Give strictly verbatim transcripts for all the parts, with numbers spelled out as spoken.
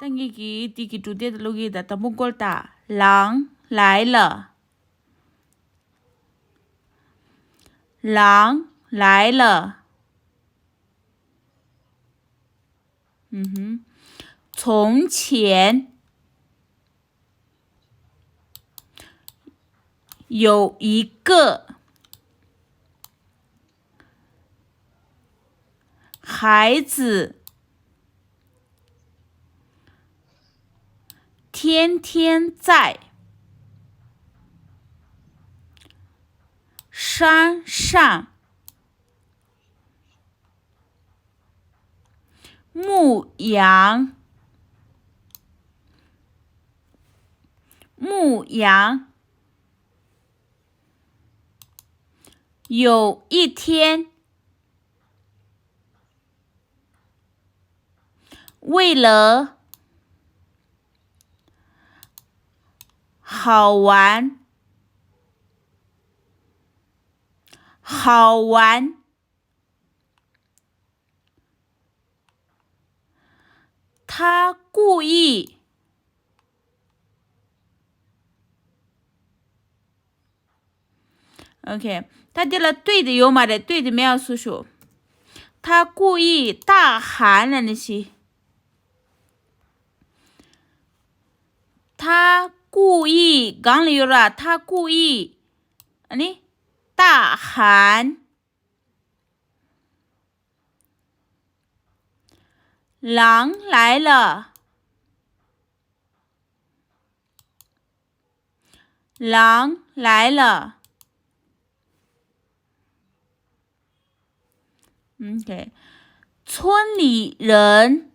ངེད་ཀྱིས་དེ་གི་འབྲུ་དེབ་ཀློག་གི་ཡིན་ད། དང་པོ་མགོ་ལ་བཏགས། 狼来了。狼来了。嗯哼。从前有一个孩子天天在山上牧羊，牧羊。有一天，为了好玩，好玩，他故意 OK，他这了对的有吗？的对的没有叔叔。他故意大喊了那些。他故意讲了有了，他故意，啊你大喊，狼来了。 狼来了。OK，村里人，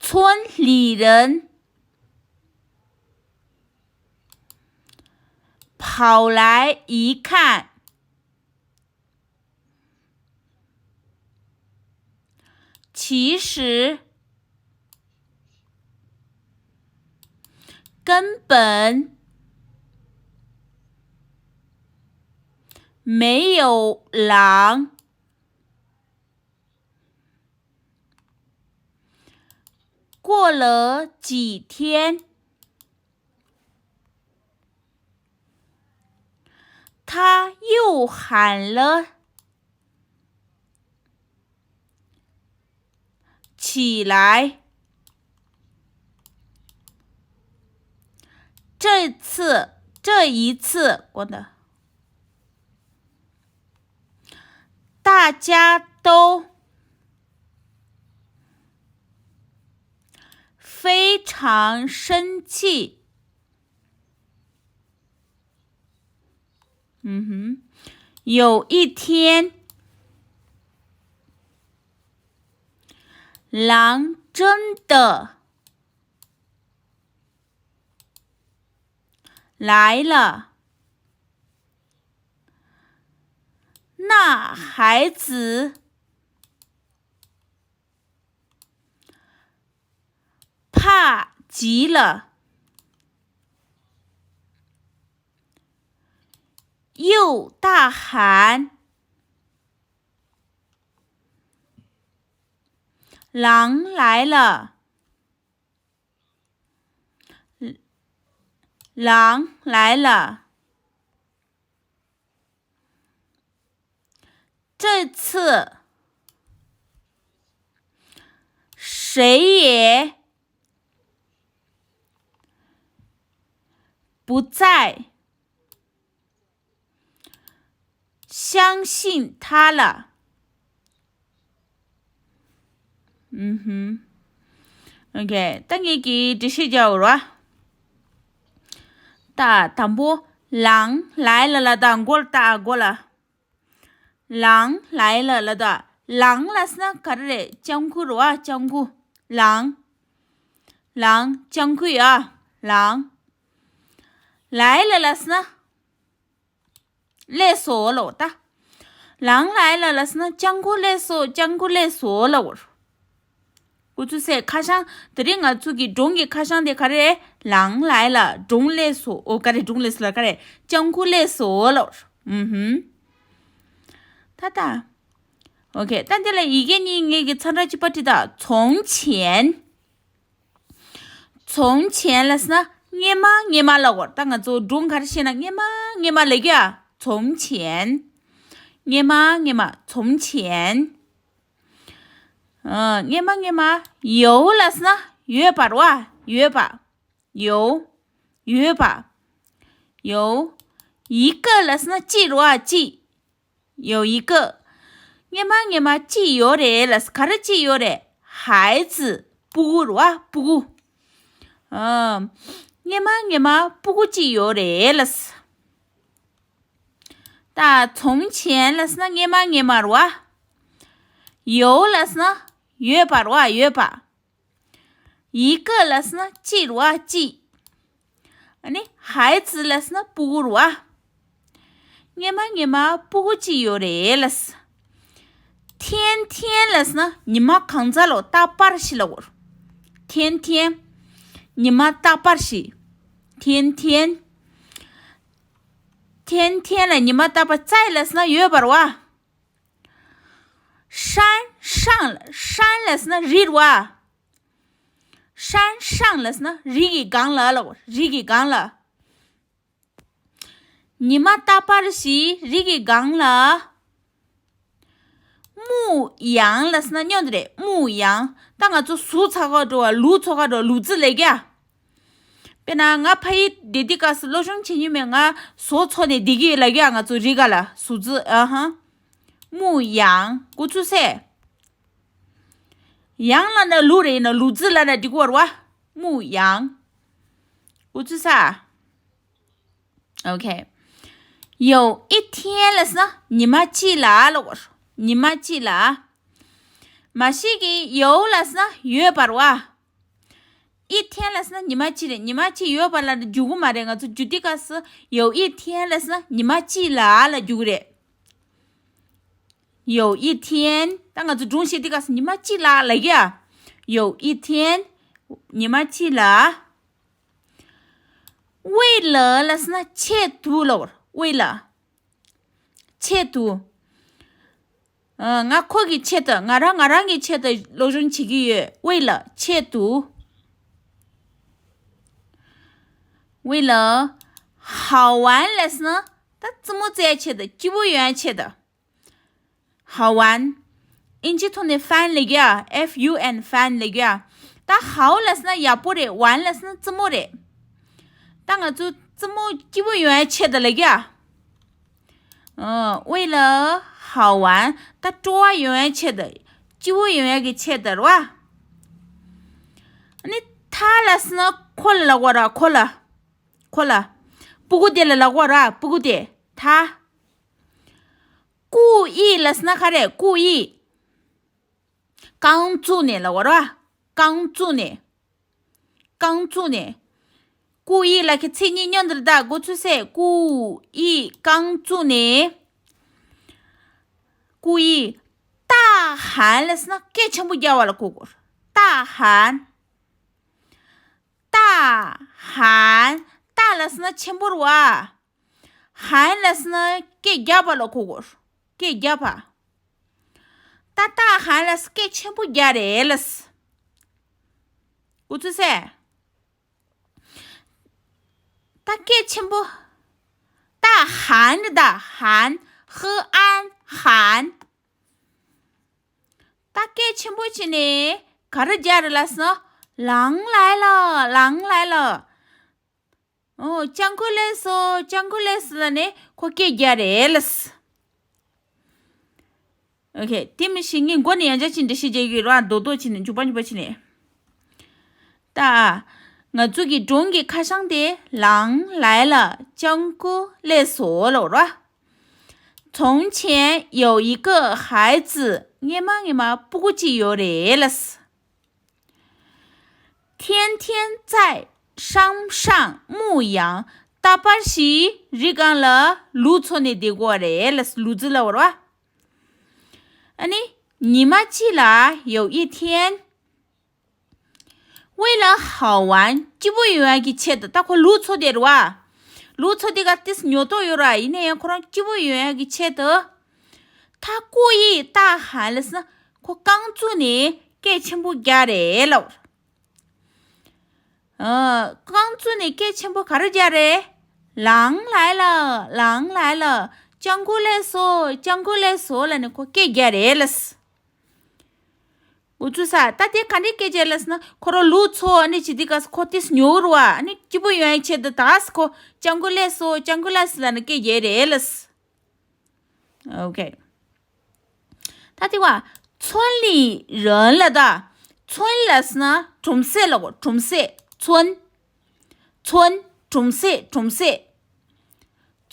村里人跑来一看， 其实根本没有狼。过了几天， 他又喊了起来。这次，这一次，我的，大家都非常生气。 嗯哼，有一天，狼真的来了。那孩子 怕极了，又大喊：“狼来了！狼来了！” 这次谁也不再相信他了。嗯哼。OK，ད་ངེད་ཀྱིས་འགྲེལ་བཤད་རྒྱག་འོ་ར། ད་དང་པོ་狼来了 ལབ་ད། མགོ་ལ་བཏགས། མགོ་ལ། 狼来了 ལབ་ད། 狼 ལབ་ཟེར་ན་ག་རེ་རེད། ལྗང་ཁུ་རེད་བ། ལྗང་ཁུ། 狼། 狼། ལྗང་ཁུ་ཡ། 狼། 来了 ལབ་ཟེར་ན། སླེབས་སོང་ལབ་ད། 狼来了 ལབ་ཟེར་ན་ལྗང་ཁུ་སླེབས་སོང་། ལྗང་ཁུ་སླེབས་སོང་ལབ་པ་རེད། འུ་ཚོ་སའི་ཁ་བྱང་དེ་རིང་ང་ཚོ་གི་སྒྲུང་གི་ཁ་བྱང་དེ་ག་རེ་རེད། 狼来了། སྒྲུང་སླེབས་སོང་། ཨོ་ག་རེ། སྒྲུང་སླེབས་སོང་ལ་ག་རེ། ལྗང་ཁུ་སླེབས་སོང་ལབ་པ་རེད། ཨུ་ཧུམ། ད་ད། ཨོ་ཁེ། ད་འདི་ལ་ཡི་གེ་གཉིས་ངེད་ཀྱི་ཚ་འདྲ་གཅིག་པ་བྲིས་ད། 从前། 从前 ལབ་སོང་ན་སྔོན་མ་སྔོན་མ་ལབ་དགོས། ད་ང་ཚོ་སྒྲུང་ག་རེ་བཤད་ན་སྔོན་མ་སྔོན་མ་ལབ་ཀྱི་ཡ། 从前། སྔོན་མ་སྔོན་མ། 从前། ཨ། སྔོན་མ་སྔོན་མ། 有 ལབ་སོང་ན་ཡོད་པ་རེད་བ། ཡོད་པ། 有། ཡོད་པ། 有། 一个 ལབ་སོང་ན་གཅིག་རེད་བ། གཅིག 有一个། སྔོན་མ་སྔོན་མ་གཅིག་ཡོད་རེད་ལབ། ག་རེ་གཅིག་ཡོད་རེད། 孩子། སྤུ་གུ་རེད་བ། སྤུ་གུ། ཨ། སྔོན་མ་སྔོན་མ་སྤུ་གུ་གཅིག་ཡོད་རེད་ལབ། ད་从前 ལབ་སོང་ན་སྔོན་མ་སྔོན་མ་རེད་བ། 有 ལབ་སོང་ན་ཡོད་པ་རེད་བ། ཡོད་པ། 一个 ལབ་སོང་ན་གཅིག་རེད་བ། གཅིག་ཨ་ནི་孩子 ལབ་སོང་ན་སྤུ་གུ་རེད་བ། སྔོན་མ་སྔོན་མ་སྤུ་གུ་གཅིག་ཡོད་རེད་ལབ། 天天 ལབ་སོང་ན་ཉི་མ་གང་ཚ་ལོ་རྟག་པར་ཞིག་ལབ་དགོས། 天天། ཉི་མ་རྟག་པར་ཞིག 天天། 天天 ལ་ཉི་མ་རྟག་པར། 在 ལབ་སོང་ན་ཡོད་པ་རེད་བ། 山上 ལ། 山 ལབ་སོང་ན་རི་རེད་བ། 山上 ལབ་སོང་ན་རི་གི་སྒང་ལ་ལབ། རི་གི་སྒང་ལ། ཉི་མ་རྟག་པར་ཞིག་རི་གི་སྒང་ལ། 牧羊 ལབ་སོང་ན་སྨྱོ་འདི་རེད། 牧羊། ད་ང་ཚོ་ཟོ་འཚོ་ག་འགྲོ་བ། ལུག་འཚོ་ག་འགྲོ། ལུག་རྫི་ལབ་ཀྱི་ཡ། དཔེར་ན་ང་ཕ་ཡུལ་བསྡད་དུས་སྐབས་སུ་སློབ་སྦྱོང་བྱེད་མྱོང་མེད། ང་ཟོ་འཚོ་ནས་བསྡད་ཀྱི་ཡོད་ལབ་ཀྱི་ཡ། ང་ཚོ་རི་སྒང་ལ་ཟོ་རྫི། ཨ་ཧ། 牧羊། 过去式། 羊 ལབ་ན་ལུག་རེད། ཡིན་ན་ལུག་རྫི་ལབ་ན་འགྲིག་གི་རེད་བ། 牧羊། 过去式། ཨོ་ཁེ། 有一天 ལབ་སོང་ན་ཉི་མ་གཅིག་ལ་ལབ་དགོས། ཉི་མ་གཅིག་ལ། མ་གཞི་གི 有 ལབ་སོང་ན་ཡོད་པ་རེད་བ། 一天 ལབ་སོང་ན་ཉི་མ་གཅིག་རེད། ཉི་མ་གཅིག་ཡོད་པ་ལབ་ན་འགྲིག་གི་མ་རེད། ང་ཚོ་རྒྱུག་གི་མ་རེད། ང་ཚོ་རྒྱུག་དུས་སྐབས་སུ་有一天 ལབ་སོང་ན་ཉི་མ་གཅིག་ལ་ལབ་རྒྱུག་གི་རེད། 有一天། ད་ང་ཚོ་སྒྲུང་བཤད་དུས་སྐབས་སུ་ཉི་མ་གཅིག་ལ་ལབ་ཀྱི་ཡ། 有一天། ཉི་མ་གཅིག་ལ། 为了 ལབ་སོང་ན་ཆེད་དུ་ལབ་དགོས། 为了། ཆེད་དུ། ཨ། ང་ཁོ་གི་ཆེད་དུ། ང་རང་ང་རང་གི་ཆེད་དུ་སློབ་སྦྱོང་བྱེད་ཀྱི་ཡོད། 为了། ཆེད་དུ། 为了། 好玩 ལབ་སོང་ན་ད་རྩེད་མོ་རྩེ་ཡ་ཆེད་དུ། སྐྱིད་པོ་ཡོང་ཡ་ཆེད་དུ། 好玩། ཨིན་ཇི་ཐོག་ནས་fun ལབ་ཀྱི་ཡ། F U N། fun ལབ་ཀྱི་ཡ། ད་好 ལབ་སོང་ན་ཡག་པོ་རེད། 玩 ལབ་སོང་ན་རྩེད་མོ་རེད། ད་ང་ཚོ་རྩེད་མོ་སྐྱིད་པོ་ཡོང་ཡ་ཆེད་དུ་ལབ་ཀྱི་ཡ། ཨ། 为了好玩། ད་སྤྲོ་བ་ཡོང་ཡ་ཆེད་དུ། སྐྱིད་པོ་ཡོང་ཡ་གི་ཆེད་དུ་རེད་བ། ཨ་ནི་他 ལབ་སོང་ན་ཁོ་ལ་ལབ་དགོས་རེད། ཁོ་ལ། ཁོ་ལ། སྤུ་གུ་དེ་ལ་ལབ་དགོས་རེད། སྤུ་གུ་དེ། 他། 故意 ལབ་སོང་ན་ག་རེ། 故意། རྐང་བཙུགས་ནས་ལབ་དགོས་རེད་བ། རྐང་བཙུགས་ནས། རྐང་བཙུགས་ནས། 故意 ལབ་མཁན་མཚན་ཉིད་སྨྱོ་འདི་རེད་ད། 过去式། 故意། རྐང་བཙུགས་ནས། 故意། 大喊 ལབ་སོང་ན་སྐད་ཆེན་པོ་རྒྱག་པ་ལ་གོ་དགོས། 大喊། 大喊། 大 ལབ་སོང་ན་ཆེན་པོ་རེད་བ། 喊 ལབ་སོང་ན་སྐད་རྒྱག་པ་ལ་གོ་དགོས། སྐད་རྒྱག་པ། ད་大喊 ལབ་སོང་ན་སྐད་ཆེན་པོ་རྒྱག་རེད་ལབ་སོང་། 过去式། ད་སྐད་ཆེན་པོ། 大喊 རེད་ད། 喊། 喝安喊། ད་སྐད་ཆེན་པོ་བྱས་ནས་ག་རེ་རྒྱག་རེད་ལབ་སོང་ན། 狼来了། 狼来了། ཨོ། སྤྱང་ཀི་སླེབས་སོང་། སྤྱང་ཀི་སླེབས་སོང་ལབ་ནས་ཁོ་སྐད་རྒྱག་རེད་ལབ་སོང་། ཨོ་ཁེ། དེ་མི་ཤེས། ངས་མགོ་ནས་ཡང་བསྐྱར་ཅིག་འགྲེལ་བཤད་རྒྱག་གི་ཡོད་རེད་བ། རྡོག་རྡོག་བྱས་ནས། མགྱོགས་པ་མགྱོགས་པ་བྱས་ནས། ད་ང་ཚོ་གི་སྒྲུང་གི་ཁ་བྱང་དེ། 狼来了། སྤྱང་ཀི་སླེབས་སོང་ལབ་རེད་བ། 从前有一个孩子། སྔོན་མ་སྔོན་མ་སྤུ་གུ་གཅིག་ཡོད་རེད་ལབ་སོང་། 天天在山上牧羊། རྟག་པར་ཞིག་རི་སྒང་ལ་ལུག་འཚོ་ནས་བསྡད་ཀྱི་ཡོད་རེད་ལབ་སོང་། ལུག་རྫི་ལབ་རེད་བ། ཨ་ནི། 你们记了，有一天 为了好玩། སྐྱིད་པོ་ཡོང་ཡག་གི་ཆེད་དུ། ད་ཁོ་ལུག་འཚོ་བསྡད་རེད་བ། ལུག་འཚོ་དུས་སྐབས་ཏོག་ཙམ་ཉོབ་ཏོ་ཡོད་རེད་བ། ཡིན་ན་ཡང་ཁོ་རང་སྐྱིད་པོ་ཡོང་ཡག་གི་ཆེད་དུ། 他故意大喊 ལབ་ཟེར་ན་ཁོ་རྐང་བཙུགས་ནས་སྐད་ཆེན་པོ་རྒྱག་རེད་ལབ། ཨ། རྐང་བཙུགས་ནས་སྐད་ཆེན་པོ་ག་རེ་རྒྱག་རེད། 狼来了，狼来了，སྤྱང་ཀི་སླེབས་སོང་། སྤྱང་ཀི་སླེབས་སོང་ལབ་ནས་ཁོ་སྐད་རྒྱག་རེད་ལབ། འགོ་ཚུགས་ས། ད་དེ་ག་འདྲའི་སྐད་རྒྱག་ལབ་ཟེར་ན་ཁོ་རང་ལུག་འཚོ་ཨ་ནི་བྱེད་དུས་སྐབས་སུ་ཁོ་དེ་ཉོ་རུ་བ་ཨ་ནི་སྐྱིད་པོ་ཡོང་ཡའི་ཆེད་དུ་ད་སུ་ཁོ་སྤྱང་ཀི་སླེབས་སོང་། སྤྱང་ཀི་སླེབས་སོང་ལབ་ནས་སྐད་རྒྱག་རེད་ལབ། ཨོ་ཁེ། ད་དེ་བ། 村里人 ལབ་ད། 村 ལབ་ཟེར་ན་གྲོང་གསེབ་ལབ་གོ་གྲོང་གསེབ། 村། 村། གྲོང་གསེབ་གྲོང་གསེབ།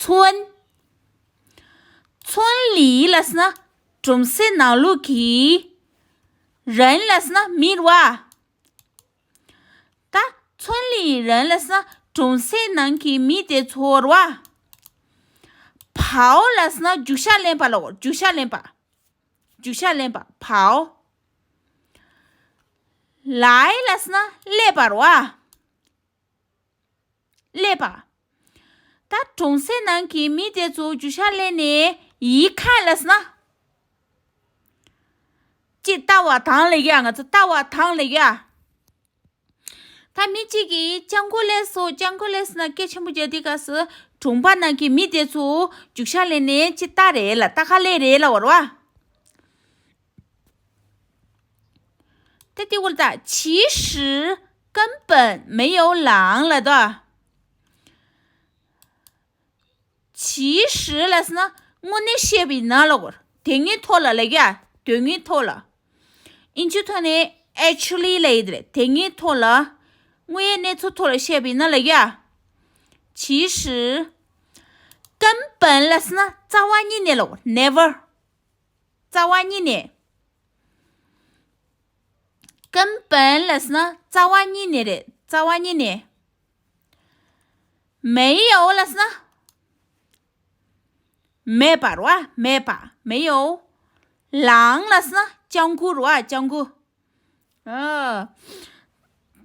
村། 村里 ལབ་ཟེར་ན་གྲོང་གསེབ་ནང་ལོགས་ཀྱི། 人 ལབ་ཟེར་ན་མི་རེད་བ། ད་村里人 ལབ་ཟེར་ན་གྲོང་གསེབ་ནང་གི་མི་དེ་ཚོ་རེད་བ། 跑 ལབ་ཟེར་ན་རྒྱུག་ཤར་ལེན་པ་ལབ་གོ་རྒྱུག་ཤར་ལེན་པ། རྒྱུག་ཤར་ལེན་པ། 跑། 来 ལབ་ཟེར་ན་སླེབས་པ་རེད་བ། སླེབས་པ། ད་གྲོང་གསེབ་ནང་གི་མི་དེ་ཚོ་རྒྱུག་ཤར་ལེན་ནས་ཡིག་ཁ་ལབ་ཟེར་ན། ཅིག་ལྟ་བ་དང་ལབ་ཡ། ང་ཚོ་ལྟ་བ་དང་ལབ་ཡ། ད་མི་གཅིག་གིས་སྤྱང་ཀི་སླེབས་སོང་། སྤྱང་ཀི་སླེབས་སོང་ན་སྐད་ཆེན་པོ་རྒྱག་དུས་སྐབས་སུ་གྲོང་པ་ནང་གི་མི་དེ་ཚོ་རྒྱུག་ཤར་ལེན་ནས་ཅིག་ལྟ་རེད་ལབ། ལྟ་ག་སླེབས་རེད་ལབ་པ་རེད་བ། ད་དེ་བོ་ལ་ད། 其实根本没有狼 ལབ་ད། 其实 ལབ་ཟེར་ན་དངོས་གནས་བཤད་པ་ཡིན་ན་ལབ་གོ་དོན་དངོས་ཐོག་ལ་ལབ་ཀྱི་ཡ། དོན་དངོས་ཐོག་ལ། ཨིན་ཇིའི་ཐོག་ནས་actually ལབ་ཡ་དེ་རེད། དོན་དངོས་ཐོག་ལ། དངོས་ཡོད་གནས་ཚུལ་ཐོག་ལ་བཤད་པ་ཡིན་ན་ལབ་ཀྱི་ཡ། 其实 根本 ལབ་ཟེར་ན་རྩ་བ་ཉིད་ནས་ལབ་གོ never། རྩ་བ་ཉིད་ནས། 根本 ལབ་ཟེར་ན་རྩ་བ་ཉིད་ནས་རེད། རྩ་བ་ཉིད་ནས། 没有 ལབ་ཟེར་ན་མེད་པ་རེད་བ། མེད་པ། 没有狼 ལབ་ཟེར་ན་སྤྱང་ཀི་རེད་བ། སྤྱང་ཀི། ཨ།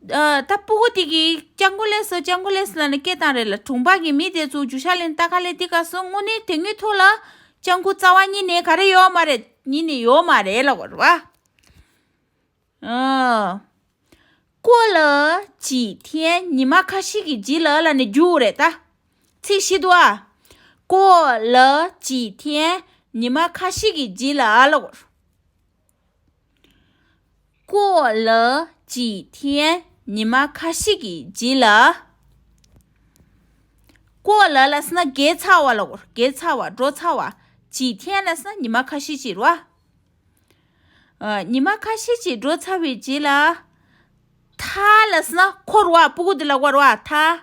ཨ། ད་སྤུ་གུ་དེ་གིས་སྤྱང་ཀི་སླེབས་སོང་། སྤྱང་ཀི་སླེབས་སོང་ལབ་ནས་སྐད་བཏང་རེད་ལ། གྲོང་པ་གི་མི་དེ་ཚོ་རྒྱུག་ཤར་ལེན་ལྟ་ག་སླེབས་དུས་སྐབས་སུ་དངོས་གནས་དོན་དངོས་ཐོག་ལ་སྤྱང་ཀི་རྩ་བ་ཉིད་ནས་ག་རེ་ཡོད་མ་རེད། ཉིད་ནས་ཡོད་མ་རེད་ལབ་པ་རེད་བ། ཨ། 过了几天། ཉི་མ་ཁ་ཤས་ཀྱི་རྗེས་ལ་ལབ་ནས་རྒྱུག་རེད་ད། ཚིག་ཤེས་འདུག་ཨ། 过了几天། ཉི་མ་ཁ་ཤས་ཀྱི་རྗེས་ལ་ལབ། 过了几天། ཉི་མ་ཁ་ཤས་ཀྱི་རྗེས་ལ། 过了 ལབ་ཟེར་ན་བརྒལ་ཚར་བ་ལབ། བརྒལ་ཚར་བ། འགྲོ་ཚར་བ། 几天 ལབ་ཟེར་ན་ཉི་མ་ཁ་ཤས་ཅིག་རེད་བ། ཨ། ཉི་མ་ཁ་ཤས་ཅིག་འགྲོ་ཚར་བའི་རྗེས་ལ། 他 ལབ་ཟེར་ན་ཁོ་རེད་བ། སྤུ་གུ་དེ་ལབ་པ་རེད་བ། 他།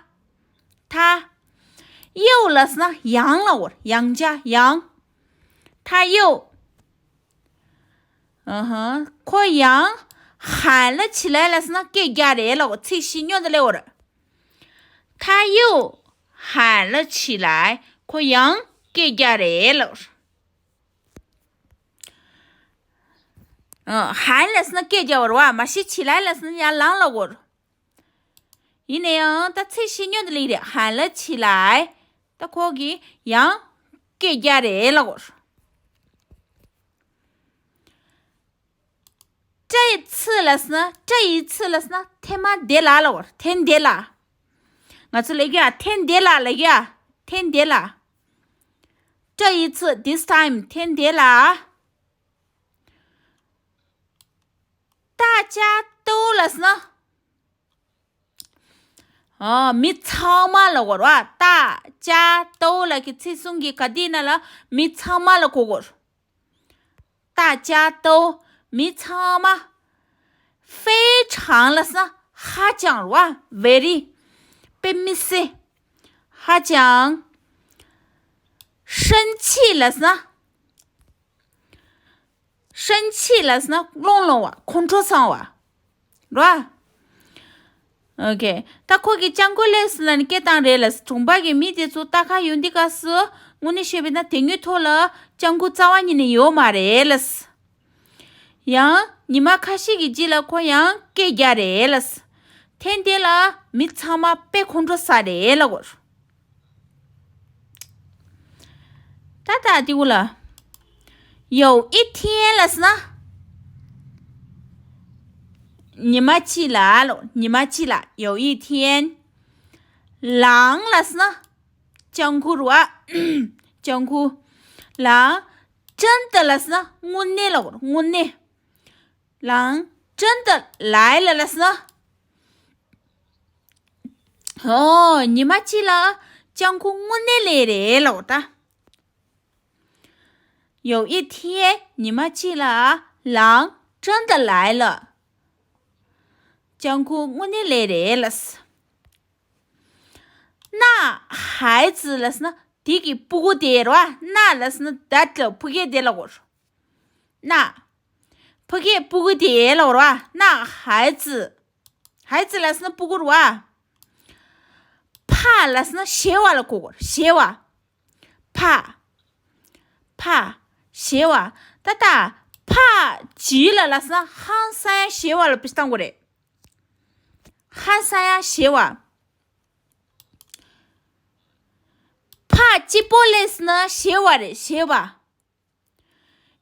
他། 又 ལབ་ཟེར་ན་ཡང་ལབ་པ། 又加 ཡང་། 他又། ཨ་ཧ། ཁོ་ཡང་喊了起来 ལབ་ཟེར་ན་སྐད་རྒྱག་རེད་ལབ། ཚིག་བཞི་མཉམ་དུ་སླེབས་པ་རེད། 他又喊了起来། ཁོ་ཡང་སྐད་རྒྱག་རེད་ལབ། ཨ། 喊 ལབ་ཟེར་ན་སྐད་རྒྱག་པ་རེད་བ། 马上起来 ལབ་ཟེར་ན་ཡར་ལངས་ལབ་པ་རེད། ཡིན་ན་ཡང་ད་ཚིག་བཞི་མཉམ་དུ་སླེབས་རེད། 喊了起来། ད་ཁོ་གིས་ཡང་སྐད་རྒྱག་རེད་ལབ་པ་རེད། 这次 ལབ་ཟེར་ན། 这一次 ལབ་ཟེར་ན་ཐེངས་མ་དེ་ལ་ལབ་པ་རེད། ཐེངས་དེ་ལ། ང་ཚོ་ལབ་ཀྱི་ཡ། ཐེངས་དེ་ལ་ལབ་ཀྱི་ཡ། ཐེངས་དེ་ལ། 这一次། this time། ཐེངས་དེ་ལ། 大家都 ལབ་ཟེར་ན། ཨ། མི་ཚང་མ་ལབ་པ་རེད་བ། 大家都 ལབ་ཀྱི་ཚིག་གསུམ་གྱི་ག་དེ་ཡིན་ན་ལ་མི་ཚང་མ་ལ་གོ་དགོས། 大家都། མི་ཚང་མ། 非常 ལབ་ཟེར་ན་ཧ་ཅང་རེད་བ། very། དཔེ་མི་སྲིད། ཧ་ཅང་། 生气 ལབ་ཟེར་ན། 生气 ལབ་ཟེར་ན་རླུང་ལངས་པ། ཁོང་ཁྲོ་ཟ་བ། རེད་བ། ཨོ་ཁེ། ད་ཁོ་གིས་སྤྱང་ཀི་སླེབས་སོང་ལབ་ནས་སྐད་བཏང་རེད་ལབ། གྲོང་པ་གི་མི་དེ་ཚོ་ལྟ་ག་ཡོང་དུས་སྐབས་སུ་དངོས་གནས་བཤད་པ་ཡིན་ན་དོན་དངོས་ཐོག་ལ་སྤྱང་ཀི་རྩ་བ་ཉིད་ནས་ཡོད་མ་རེད་ལབ། ཡང་ཉི་མ་ཁ་ཤས་ཀྱི་རྗེས་ལ་ཁོ་ཡང་སྐད་རྒྱག་རེད་ལབ། ཐེངས་དེ་ལ་མི་ཚང་མ་དཔེ་ཁོང་ཁྲོ་ཟ་རེད་ལབ་པ་རེད། ད་ད་དེ་གུ་ལ། 有一天 ལབ་ཟེར་ན། ཉི་མ་གཅིག་ལ་ལོ། ཉི་མ་གཅིག་ལ། 有一天། 狼 ལབ་ཟེར་ན། སྤྱང་ཁུ་རེད་བ། སྤྱང་ཁུ། 狼 真的 ལབ་ཟེར་ན་དངོས་གནས་ལ་གོ། དངོས་གནས། 狼 真的来了 ལབ་ཟེར་ན། ཨོ། ཉི་མ་གཅིག་ལ་སྤྱང་ཁུ་དངོས་གནས་སླེབས་རེད་ལབ་ད། 有一天། ཉི་མ་གཅིག་ལ། 狼 真的来了། སྤྱང་ཁུ་དངོས་གནས་སླེབས་རེད་ལབ། 那孩子 ལབ་ཟེར་ན། དེ་གི་སྤུ་གུ་དེ་རེད་བ། 那 ལབ་ཟེར་ན་that ཕ་གི་དེ་ལ་གོ། 那 ཕ་གི་སྤུ་གུ་དེ་ལ་གོ་རེད་བ། 那孩子། 孩子 ལབ་ཟེར་ན་སྤུ་གུ་རེད་བ། 怕 ལབ་ཟེར་ན་ཞེད་པ་ལ་གོ་གོ། ཞེད་པ། 怕། 怕། ཞེད་པ། ད་ལྟ། 怕极了 ལབ་ཟེར་ན་ཧང་སང་ཡང་ཞེད་པ་ལ་བེད་སྤྱོད་གཏོང་གི་རེད། ཧང་སང་ཡང་ཞེད་པ། 怕极不了 ཟེར་ན་ཞེད་པ་རེད། ཞེད་པ།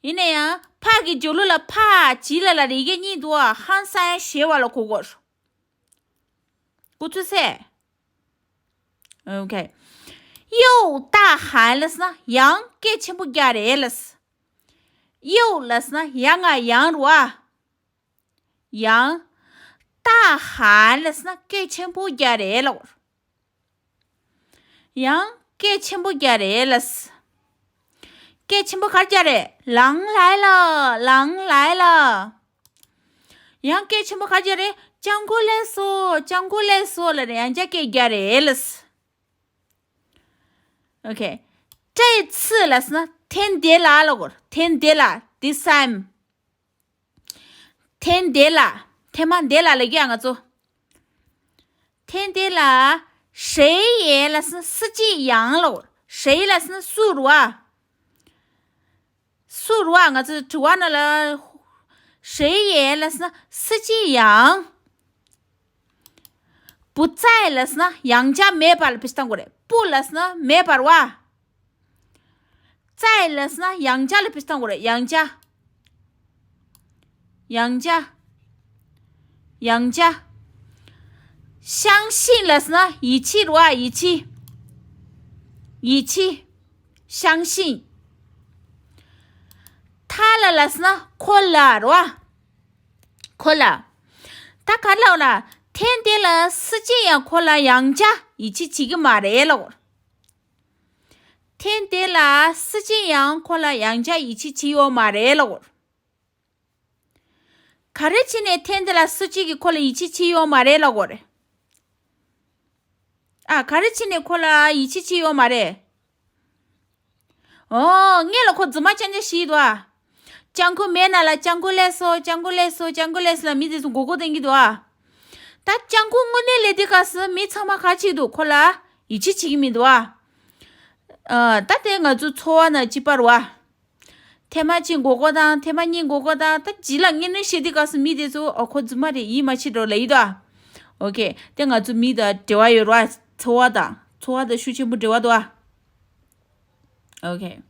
ཡིན་ན་ཡང་། 怕 གི་སྦྱོར་ཀློག་ལ་怕极了 ལ་རིགས་གཉིས་འདུག་ཨ། ཧང་སང་ཡང་ཞེད་པ་ལ་གོ་དགོས། 不出错。OK。又大喊 ལབ་ཟེར་ན་ཡང་སྐད་ཆེན་པོ་རྒྱག་རེད་ལབ། 又 ལབ་ཟེར་ན་ཡང་ང་ཡང་རུ་ཨ། 又大喊 ལབ་ཟེར་ན་སྐད་ཆེན་པོ་རྒྱག་རེད་ལབ། 又 སྐད་ཆེན་པོ་རྒྱག་རེད་ལབ། སྐད་ཆེན་པོ་ག་རེ་རྒྱག་རེད། 狼来了，狼来了། 又 སྐད་ཆེན་པོ་ག་རེ་རྒྱག་རེད། སྤྱང་ཁུ་སླེབས་སོང་། སྤྱང་ཁུ་སླེབས་སོང་ལབ་རེད། ཡང་བསྐྱར་སྐད་རྒྱག་རེད་ལབ། OK། 这次 ལབ་ཟེར་ན་ཐེངས་འདི་ལ་ལབ་དགོས་རེད། ཐེངས་འདི་ལ། this time། ཐེངས་འདི་ལ། ཐེངས་མ་འདི་ལ་ལབ་ཀྱི་ཡ་ང་ཚོ། ཐེངས་འདི་ལ། 谁也 ལབ་ཟེར་ན་སུ་གཅིག་ཡང་ལབ་དགོས་རེད། 谁 ལབ་ཟེར་ན་སུ་རེད་བ། སུ་རེད་བ། ང་ཚོ་དྲི་བ་ནང་ལ། 谁也 ལབ་ཟེར་ན་སུ་གཅིག་ཡང་། 不在 ལབ་ཟེར་ན་ཡང་བསྐྱར་མེད་པ་ལ་བེད་སྤྱོད་གཏོང་དགོས་རེད། 不 ལབ་ཟེར་ན་མེད་པ་རེད་བ། 在 ལབ་ཟེར་ན་ཡང་བསྐྱར་ལ་བེད་སྤྱོད་གཏོང་དགོས་རེད། ཡང་བསྐྱར། ཡང་བསྐྱར། ཡང་བསྐྱར། 相信 ལབ་ཟེར་ན་ཡིད་ཆེས་རེད་བ། ཡིད་ཆེས། ཡིད་ཆེས། 相信། 他 ལ་ལབ་ཟེར་ན་ཁོ་ལ་རེད་བ། ཁོ་ལ། ད་ག་རེ་ལབ་ན། ཐེངས་འདི་ལ་སུ་གཅིག་ཡང་ཁོ་ལ་ཡང་བསྐྱར་ཡིད་ཆེས་བྱེད་ཀྱི་མ་རེད་ལབ། ཐེངས་འདི་ལ་སུ་གཅིག་ཡང་ཁོ་ལ་ཡང་བསྐྱར་ཡིད་ཆེས་བྱེད་ཡོད་མ་རེད་ལབ། ག་རེ་བྱས་ནས་ཐེངས་འདི་ལ་སུ་གཅིག་གིས་ཁོ་ལ་ཡིད་ཆེས་བྱེད་ཡོད་མ་རེད་ལབ་དགོས་རེད། ཨ། ག་རེ་བྱས་ནས་ཁོ་ལ་ཡིད་ཆེས་བྱེད་ཡོད་མ་རེད། ཨོ། སྔོན་ལ་ཁོ་རྫུན་མ་རྐྱང་རྐྱང་བཤད་འདུག་ཨ། སྤྱང་ཁུ་མེད་ན་ལ་སྤྱང་ཁུ་སླེབས་སོང་། སྤྱང་ཁུ་སླེབས་སོང་། སྤྱང་ཁུ་སླེབས་སོང་ལ་མི་དེ་ཚོ་མགོ་སྐོར་གཏོང་གི་འདུག་ཨ། ད་སྤྱང་ཁུ་དངོས་གནས་སླེབས་དུས་སྐབས་སུ་མི་ཚང་མ་ག་རེ་བྱེད་ཀྱི་འདུག་ཁོ་ལ་ཡིད་ཆེས་བྱེད་ཀྱི་མི་འདུག་ཨ། ཨ། ད་དེ་ང་ཚོ་འཚོ་བ་ནང་སྐྱིད་པ་རེད་བ། ཐེངས་མ་གཅིག་མགོ་སྐོར་དང་། ཐེངས་མ་གཉིས་མགོ་སྐོར་དང་། ད་རྗེས་ལ་དངོས་གནས་བཤད་དུས་སྐབས་སུ་མི་དེ་ཚོ། ཨོ། ཁོ་རྫུན་མ་རེད། ཡིད་མ་ཆེས་འགྲོ་ལབ་ཀྱི་འདུག་ཨ། ཨོ་ཁེ། དེ་ང་ཚོ་མི་དང་འབྲེལ་བ་ཡོད་རེད་བ། འཚོ་བ་དང་། འཚོ་བ་དང་ཤུགས་ཆེན་པོ་འབྲེལ་བ་འདུག་ཨ། ཨོ་ཁེ།